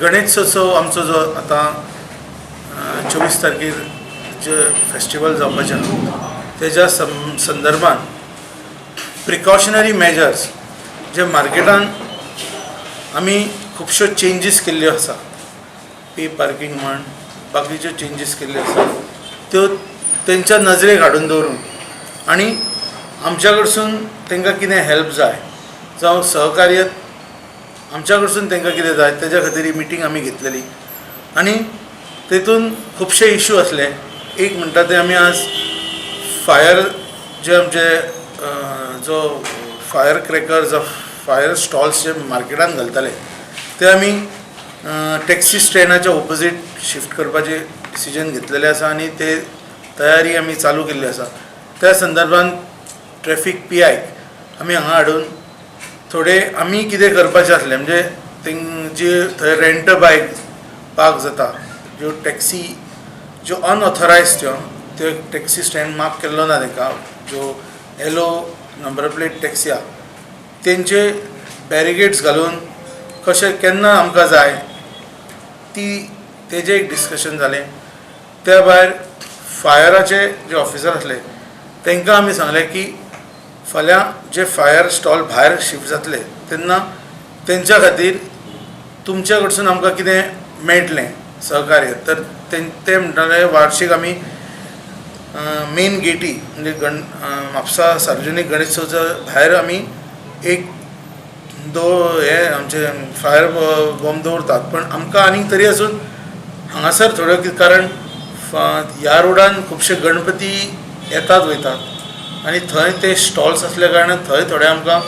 गणेशोत्सव आमचो जो आतां 24 तारखेर जे फेस्टिवल जावपाचें आहा तेज्या संदर्भात प्रिकॉशनरी मेजर्स जे मार्केटान आमी खुबश्यो चेंजीस केल्ल्यो आसा, पे पार्कींग म्हण, बाकीच्यो चेंजीस केल्ल्यो आसा, त्यो तेंच्या नजरेक हाडून दवरून आनी आमच्या कडसून तांकां कितें हेल्प जाय जावं सहकार्य आमच्या कडसून तांकां कितें जाय तेज्या खातीर ही मिटींग आमी घेतलेली. आनी तेतून खुबशे इशू आसले. एक म्हणटा ते आमी आज फायर जे आमचे जो फायर क्रॅकर जावं फायर स्टॉल्स जे मार्केटान घालताले ते आमी टॅक्सी स्टँडाच्या ओपोजीट शिफ्ट करपाचे डिसिजन घेतलेले आसा आनी ते तयारी आमी चालू केल्ली आसा. त्या संदर्भान ट्रॅफीक पी आयक आमी हांगा हाडून थोडे आमी कितें करपाचें आसलें, म्हणजे जी थंय रेंट बायक पार्क जाता, ज्यो टॅक्सी ज्यो अनऑथरायज त्यो टॅक्सी स्टँड माफ केल्लो ना तांकां, ज्यो येलो नंबर प्लेट टॅक्सी आहा तेंचे बॅरिगेड्स घालून कशें केन्ना आमकां जाय ती तेजें एक डिस्कशन जालें. त्या भायर फायराचे जे ऑफिसर आसले तांकां आमी सांगलें की फाल्यां जे फायर स्टॉल भायर शिफ्ट जातले तेन्ना तेंच्या खातीर तुमच्या कडसून आमकां कितें मेळटलें सहकार्य, तर ते म्हणटाले वार्षीक आमी मेन गेटी म्हणजे म्हापसा सार्वजनीक गणेशोत्सव भायर आमी एक दो हे आमचे फायर बॉम्ब दवरतात, पण आमकां आनीक तरी आसून हांगासर थोड्यो, कारण ह्या रोडान खुबशे गणपती येतात वयतात आनी थंय ते स्टॉल्स आसल्या कारणान थंय थोडे आमकां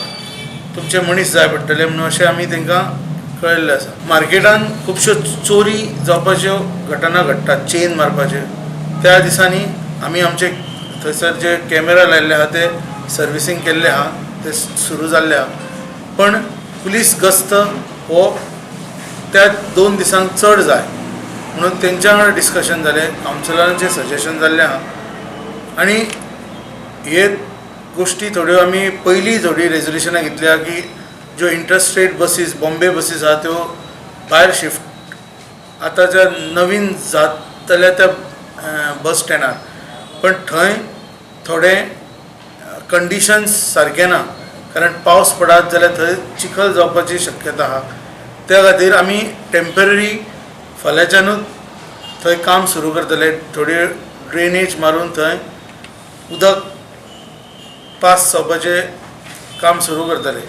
तुमचे मनीस जाय पडटले म्हणून अशें आमी तांकां कळयल्लें आसा. मार्केटान खुबश्यो चोरी जावपाच्यो घटना घडटात, चेन मारपाच्यो, त्या दिसांनी आमी आमचे थंयसर जे कॅमेरा लायल्ले आहा ते सर्विसींग केल्ले आहा, ते सुरू जाल्ले आहा, पण पुलीस गस्त हो त्या 2 दिसांक चड जाय म्हणून तेंच्या वांगडा डिस्कशन जालें, कावन्सिलरांचें सजेशन जाल्लें आहा. आनी हे गोश्टी थोड्यो आमी पयलीं थोडी रेजोल्युशनां घेतल्या की ज्यो इंटरस्टेट बसीस, बॉम्बे बसीस आहा त्यो भायर शिफ्ट आतां ज्या नवीन जातल्या त्या बस स्टँडार, पण थंय थोडे कंडिशन्स सारकें ना, कारण पावस पडत जाल्यार थंय चिखल जावपाची शक्यता आहा. त्या खातीर आमी टेम्पररी फाल्यांच्यानूच थंय काम सुरू करतले, थोडी ड्रेनेज मारून थंय उदक पास जावपाचें काम सुरू करतले.